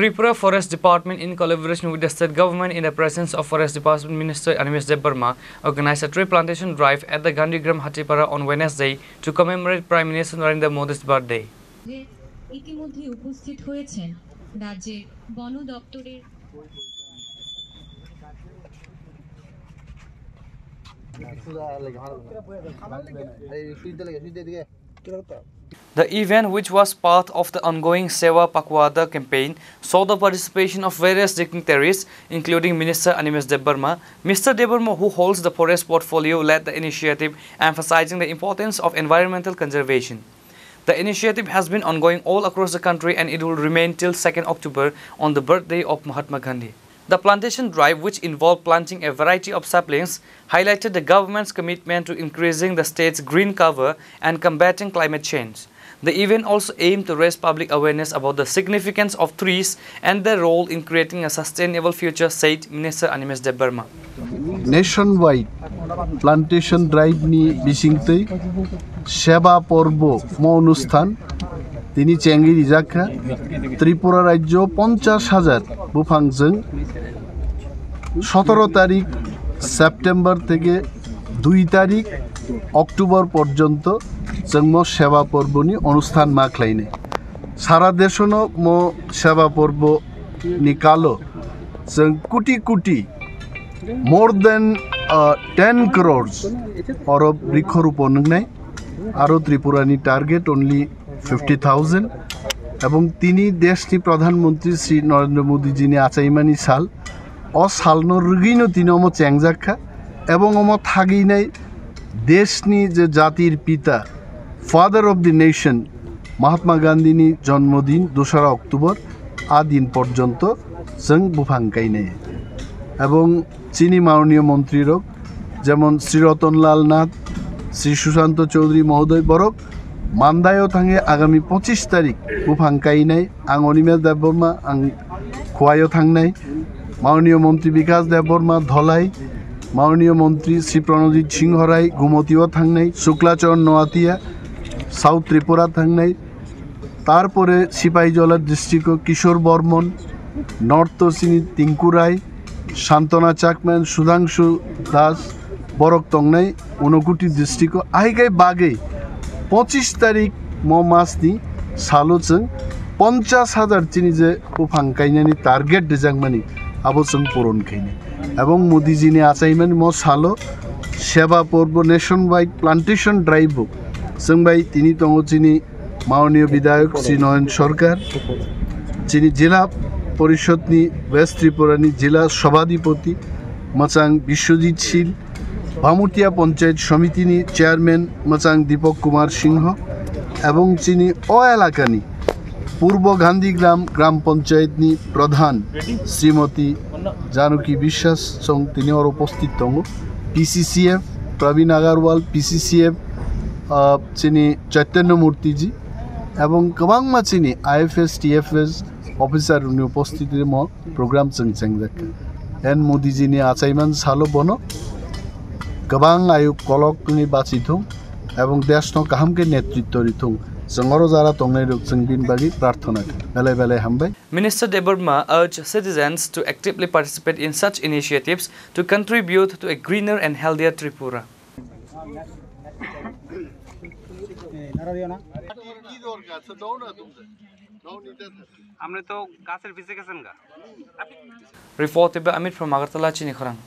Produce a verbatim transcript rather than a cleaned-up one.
Tripura Forest Department, in collaboration with the state government, in the presence of Forest Department Minister Animesh Debbarma, organized a tree plantation drive at the Gandhigram Hatipara on Wednesday to commemorate Prime Minister Narendra Modi's birthday. যে ইতিমধ্যে উপস্থিত হয়েছেন রাজ্যের বন দপ্তরের The event, which was part of the ongoing Sewa Pakhwada campaign, saw the participation of various dignitaries, including Minister Animesh Debbarma. Mister Debbarma, who holds the forest portfolio, led the initiative, emphasizing the importance of environmental conservation. The initiative has been ongoing all across the country and it will remain till second October, on the birthday of Mahatma Gandhi. The plantation drive, which involved planting a variety of saplings, highlighted the government's commitment to increasing the state's green cover and combating climate change. The event also aimed to raise public awareness about the significance of trees and their role in creating a sustainable future, said Minister Animesh Debbarma. Nationwide plantation drive ni bisingtwi Seba Porbo mo onusthan tini chengwi rijak kha. Tripura rajyo ponchash hajar buphang jwng sotoro tarik September theke dui tarik October porjonto chwng mo Seba Porbo ni onusthan ma khlainai. Sara deshono mo Seba Porbo ni kalo chwng kuti kuti more than uh, ten crores oro rikhorupo nungnai aro Tripura ni target only fifty thousand ebong tini desh ni Pradhan Mantri Shri Narendra Modi ji ni achaimani sal o salno rwgwino tini omo chengjak kha ebong omo thagwinai desh ni je jatir pita father of the nation Mahatma Gandhi ni jonmodin dosra October a din porjonto chwng buphang kainai ebong chini manoniyo montri rok jemon Sri Ratan Lal Nath, Sri Sushanta Chowdhury mohodoy borok Mandai o thangwi agami pochish tarik buphang kainai ang Animesh Debbarma ang Khowai o thangnai manoniyo montri Bikash Debbarma Dholai manoniyo montri Sri Pranojit Singh Rai Gumoti o thangnai Shukla Charan Noatia South Tripura thangnai Tarpore Sipahijola district o Kishore Bormon, North o chini Tinku Rai, Santona Chakma, Sudhangshu Das, borok tongnai Unokuti district o ahikai bagwi pochish tarik mo mas ni salo chwng ponchash hajar chini je buphang kainani target rijakmani abo chwng puron khainai. Ebong Modi ji ni achaimani mo salo Seba Porbo nationwide plantation drive bo chwng bai tini tongo chini Maoniyo Bidayok Sri Noyon Sorkar, chini Jila Porishod ni West Tripura ni Jila Sobhadipoti Machang Biswajit Sil, Bhamutia Panchayat Somiti ni Chairman Machang Dipok Kumar Singho, ebong chini o elaka ni Purbo Gandhigram Gram Panchayat ni Pradhan Srimoti Januki Biswas chwng tini oro uposthit tongo, P C C F Pravin Agarwal, P C C F ah, chini Chaitanya Murti ji ebong kwbangma chini I F S, T F S officer rokni uposthiti mo program chwng chengjak kha. En Modi ji ni achaiman salo bono kwbang ayu kolok wngwi bachi thung ebong desh no kaham khe netritto ri thung. Chwng oro jara tongnai rok chwng bini bagwi prarthana kha. Belai belai hambai. Minister Debbarma urged citizens to actively participate in such initiatives to contribute to a greener and healthier Tripura. আমরা তো গাছের পিছে গেছেন গা। Report by Amit from Agartala, Chini Khorang.